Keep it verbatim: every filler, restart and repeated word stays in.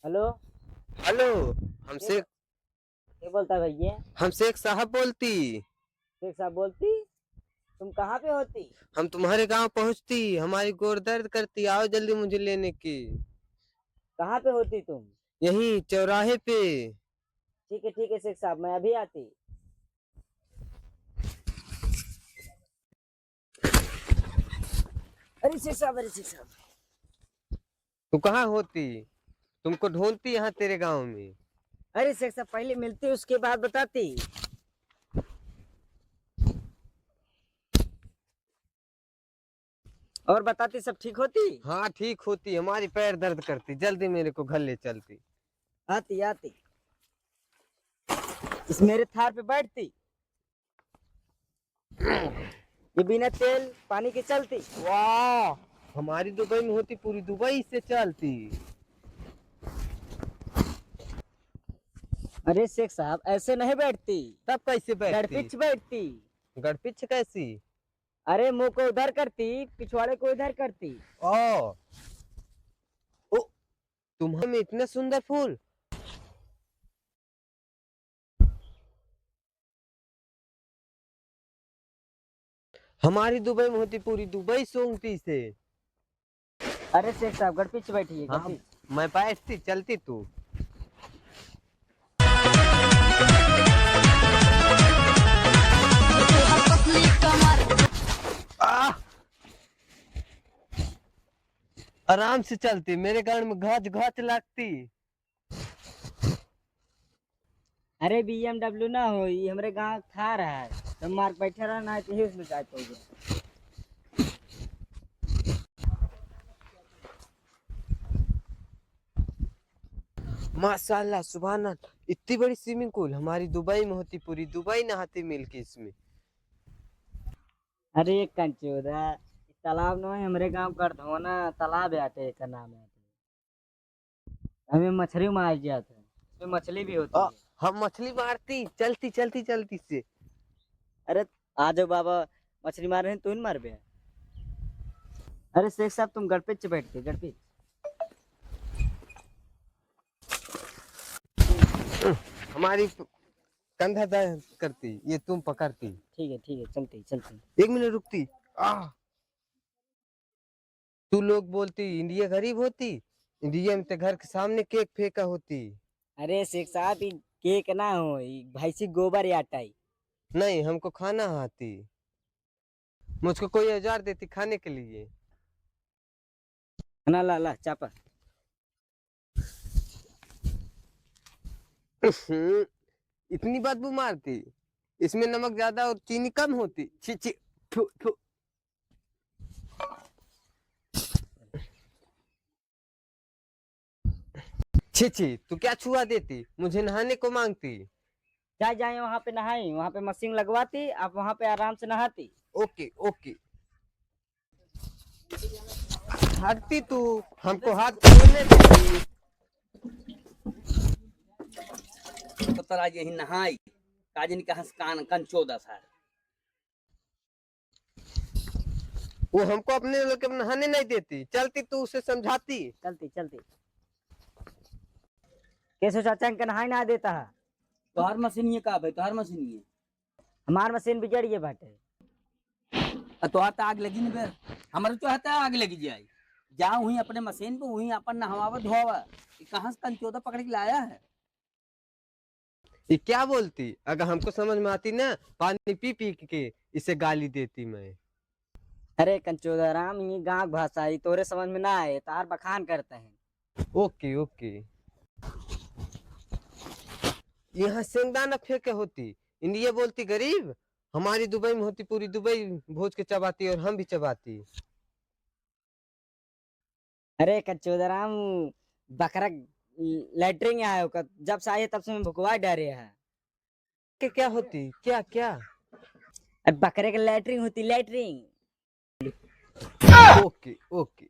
हेलो। हेलो, हम ये शेख, ये बोलता भैया? हम शेख साहब बोलती। शेख साहब बोलती? तुम कहाँ पे होती? हम तुम्हारे गांव पहुंचती, हमारी गोड़ दर्द करती, आओ जल्दी मुझे लेने की। कहाँ पे होती तुम? यहीं चौराहे पे। ठीक है, ठीक है शेख साहब, मैं अभी आती। अरे शेख साहब, अरे शेख साहब। तू कहाँ होती? तुमको ढूंढती यहाँ तेरे गांव में। अरे शेख साहब, पहले मिलती, उसके बाद बताती। और बताती, सब ठीक होती? हाँ, ठीक होती। हमारी पैर दर्द करती, जल्दी मेरे को घर ले चलती। आती, आती। इस मेरे थार पे बैठती। ये बिना तेल पानी के चलती। वाह, हमारी दुबई में होती, पूरी दुबई से चलती। अरे शेख साहब, ऐसे नहीं बैठती। तब कैसे बैठती? गड़पिच बैठती। गड़पिच कैसी? अरे, मुंह को उधर करती, पिछवाड़े को इधर करती। ओ, ओ, तुम्हारे में इतना सुंदर फूल। हमारी दुबई में होती, पूरी दुबई सूंघती से। अरे शेख साहब, गड़पिच बैठी है, हाँ, गड़पिच। मैं बैठती, चलती तू। आह! आराम से चलती, मेरे गांड में घाच घाच लागती। अरे B M W ना हो, ये हमरे गांव थार है, तो मार बैठे रहना है, तो ही उसमें जाए पड़ेगा। माशाल्लाह, सुभान अल्लाह, इतनी बड़ी स्विमिंग पूल हमारी दुबई में होती, पूरी दुबई नहाती मिलके इसमें। अरे कंचूदा, तालाब ना है, हमरे गांव का धोना तालाब है, आटे का नाम है। हमें मछली मार गया था, इसमें मछली भी होती आ, है। हम मछली मारती, चलती, चलती, चलती से। अरे, आ जाओ बाबा, मछली मार रहे हैं, तू ही मार बे। अरे शेख साहब, तुम गड़पिच बैठ के, गड़पिच। हमारी कंधा दर्द करती, ये तुम पकड़ती। ठीक है, ठीक है, चलती, चलती। एक मिनट रुकती। आह! तू लोग बोलती इंडिया गरीब होती, इंडिया में ते घर के सामने केक फेंका होती। अरे शेख साहब, ई केक ना हो, ई भैंसी गोबर आटा ही। नहीं, हमको खाना आती। मुझको कोई औजार देती खाने के लिए। ना, ला, ला, चापा। हम्म, इतनी बदबू मारती, इसमें नमक ज्यादा और चीनी कम होती। छी, छी, थू, थू। छी, छी, तू क्या छुआ देती? मुझे नहाने को मांगती। जा, जाए वहाँ पे नहाई, वहाँ पे मशीन लगवाती, आप वहाँ पे आराम से नहाती। ओके, ओके। हटती तू, हमको हाथ छोड़ने देती। तो तोरा यही नहाई, काजन कहाँ से कान, कंचोदा सार। वो हमको अपने लोग के नहाने नहीं देती, चलती तो उसे समझाती। चलती, चलती। केशव चाचा के नहाई ना देता है। तोहार मशीन ये का भाई, तोहार मशीन ये? हमार मशीन बिगड़ गए बाटे। आ तोहार तो आग लगी न बे, हमारे तो हता आग लगी जाए। जा वहीं अपने मशीन पे, वहीं अपन नहवावा धोवा। ये कहाँ से कंचोदा पकड़ के लाया है? ये क्या बोलती? अगर हमको समझ में आती ना, पानी पी पी के इसे गाली देती मैं। अरे कंचोदा राम, ये गाँव भाषा है, तोरे समझ में ना आए, तार बखान करते हैं। ओके, ओके। यहाँ सेंगदाना फेंके होती, इंडिया बोलती गरीब, हमारी दुबई में होती, पूरी दुबई भोज के चबाती और हम भी चबाती। अरे कच्चोदराम, बकरा लैट्रिन आया होगा, जब से आए तब से मैं भुकवा डरे है। के क्या होती? क्या, क्या? अरे बकरे के लैट्रिन होती, लैट्रिन। ओके, ओके।